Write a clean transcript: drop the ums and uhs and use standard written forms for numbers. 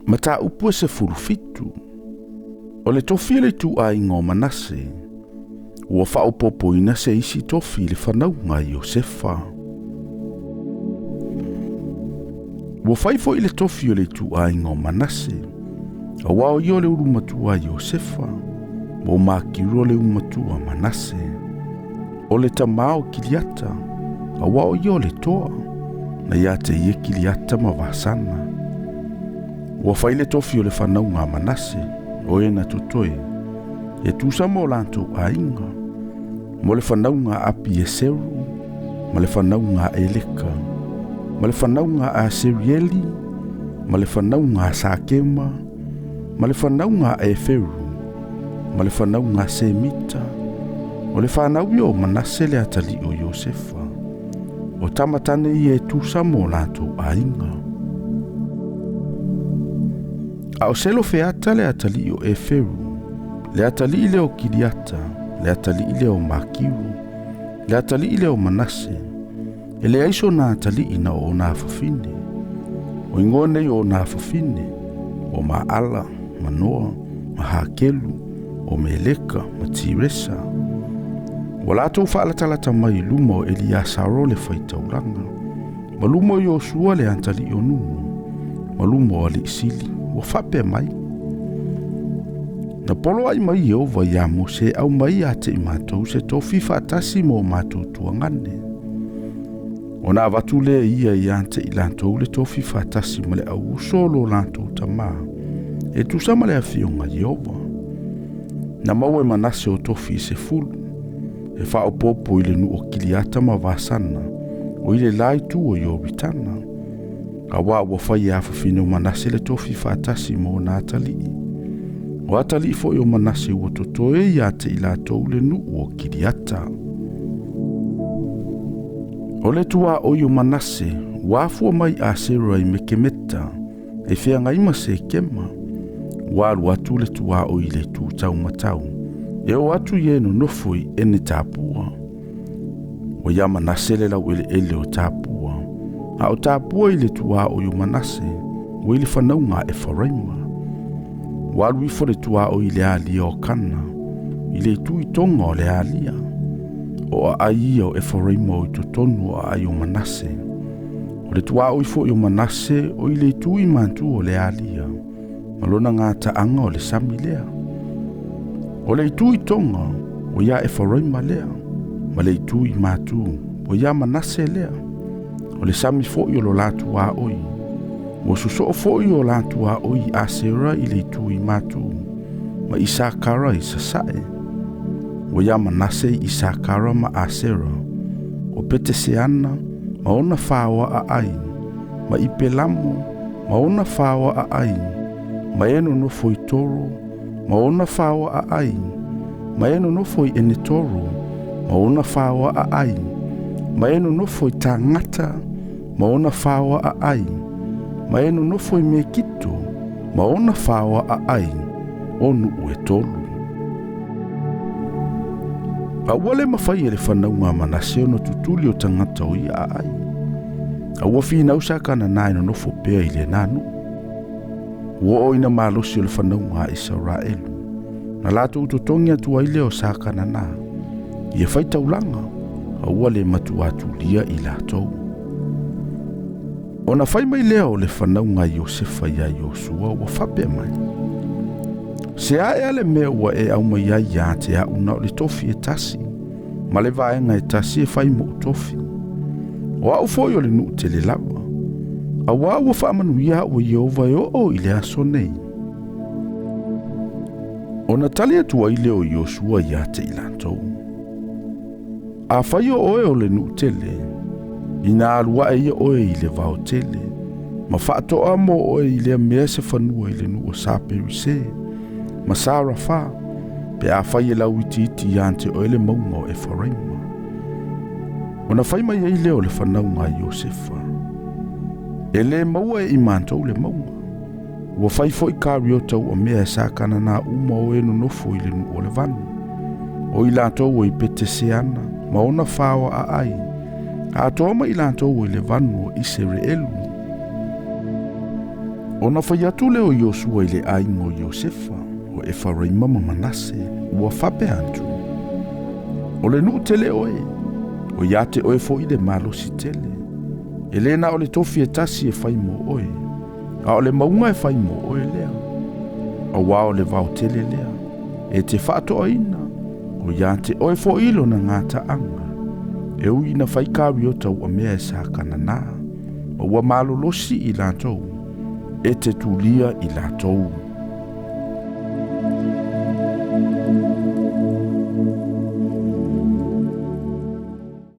Mataupu e 17. O le tofi o le ituaiga o Manase, ua faaopoopoina se isi tofi i le fanauga a Iosefa. Ua fai foi le tofi o le ituaiga o Manase, auā o ia o le ulu matua a Iosefa, ma o Makiro le ulumatua a Manase. O le tamā o Kiliata, auā o ia o le toa, na ia te ia Kiliata ma Vasana. Ua fai le tofi o le fanauga a Manase, o e na totoe, e tusa ma o latou aiga, mo le fanauga a Apieseru, ma le fanauga a Eleka, ma le fanauga a Aserieli, ma le fanauga a Sakema, ma le fanauga a Eferu, ma le fanauga a Semita. O le fanau ia o Manase le atalii o Iosefa. O tamatane ia e tusa mo latou aiga. A o Selofeata le atalii o Eferu, le atalii lea o Kiliata, le atalii lea o Makiru, le atalii lea o Manase, e leai sona atalii na o ona afafine. O igoa nei o ona afafine, o Maala, ma Noa, ma Hakelu, o Meleka, ma Tiresa. Ua latou faalatalata mai i luma o Eliasaro le faitaulaga, ma luma o Iosua le atalii o Nunu, ma luma o alii sili, ua faapea mai. Na poloai mai Ieova iā Mose e aumai ia te i matou se tofi faatasi mo matou tuagane. Ona avatu lea ia ia te i latou le tofi faatasi ma le auuso o lo latou tamā, e tusa ma le afioga a Ieova. Na maua e Manase o tofi e 10, e faaopoopo i le nuu o Kiliata ma Vasana, o i le la itu o Ioritana. Auā ua fai e afafine o Manase le tofi faatasi mo ona atalii. O atalii foi o Manase ua totoe ia te i latou le nuu o Kiliata. O le tuaoi o Manase ua afua mai Asera i Mekemeta, e feagai ma Sekema. Ua alu atu le tuaoi i le itu taumatau, e oo atu i e nonofo i Ene Tapua. Ua ia Manase le laueleele o Tapua, a o Tapua i le tuaoi o Manase, ua i le fanauga a Efaraima. Ua alu ifo le tuaoi i le alia o Kana, i le itu i toga o le alia. O aai ia o Efaraima o i totonu o aai o Manase. O le tuaoi foi o Manase o i le itu i matu o le alia, ma lona gataaga o le sami lea. O le itu i toga, o ia Efaraima lea, ma le itu i matu, o ia Manase lea. O le sami foi o lo la tuaoi. Ua sosoo foi o la tuaoi i Asera i le itu i matu, ma Isakara i sasae. Ua ia Manase i Isakara ma Asera, o Peteseana, ma ona faoa aai, ma Ipelamo, ma ona faoa aai, ma e nonofo i Toro, ma ona faoa aai, ma e nonofo i Enetoro, ma ona faoa aai, ma e nonofo i Tagata, ma ona faoa aai, ma e nonofo i Mekito, ma ona faoa aai, o nuu e 3. A ua le mafai e le fanauga a Manase ona tutuli o tagata o ia aai. A ua finau sa Kanana e nonofo pea i lena nuu. Ua oo ina malosi o le fanauga a Isaraelu. Na latou totogi atu ai lea o sa Kanana. Ia fai taulaga, a ua le matua tulia i latou. Ona fai mai lea o le fanauga a Iosefa ia Iosua ua faapea mai. Se ae a le mea ua e aumai ai ia te au na o le tofi e tasi, ma le vaega e tasi e fai mo tofi. O au foi o le nuu tele lava. Auā ua faamanuia au e Ieova e oo i le aso nei. Ona tali atu ai lea o Iosua ia te i latou. Afai o oe o le nuu tele, ina alu ae ia oe i le vao tele, ma faatoa mo oe i lea mea se fanua i le nuu o Saperise, ma Sarafa, pe afai e lauitiiti ia te oe le mauga o Efaraima. Ona fai mai ai lea o le fanauga a Iosefa. E le maua e i matou le mauga. Ua fai foi Kariota ua mea e sa Kanana uma o e nonofo i le nuu o le vanu. O i latou o i Peteseana, ma ona faoa aai. Atoa ma i latou o i le vanu o Isereelu. Ona fai atu lea o Iosua i le aiga o Iosefa, o Efaraima ma Manase, ua faapea atu, O le nuu tele oe, o ia te oe foi le malosi tele. E le na o le tofi e tasi e fai mo oe, a o le mauga e fai mo oe lea. Auā o le vao tele lea, e te faatoaina, o ia te oe foi lona gataaga. E ui ina fai kariota ua mea e sa Kanana, ma ua malolosi i latou, e te tulia i latou.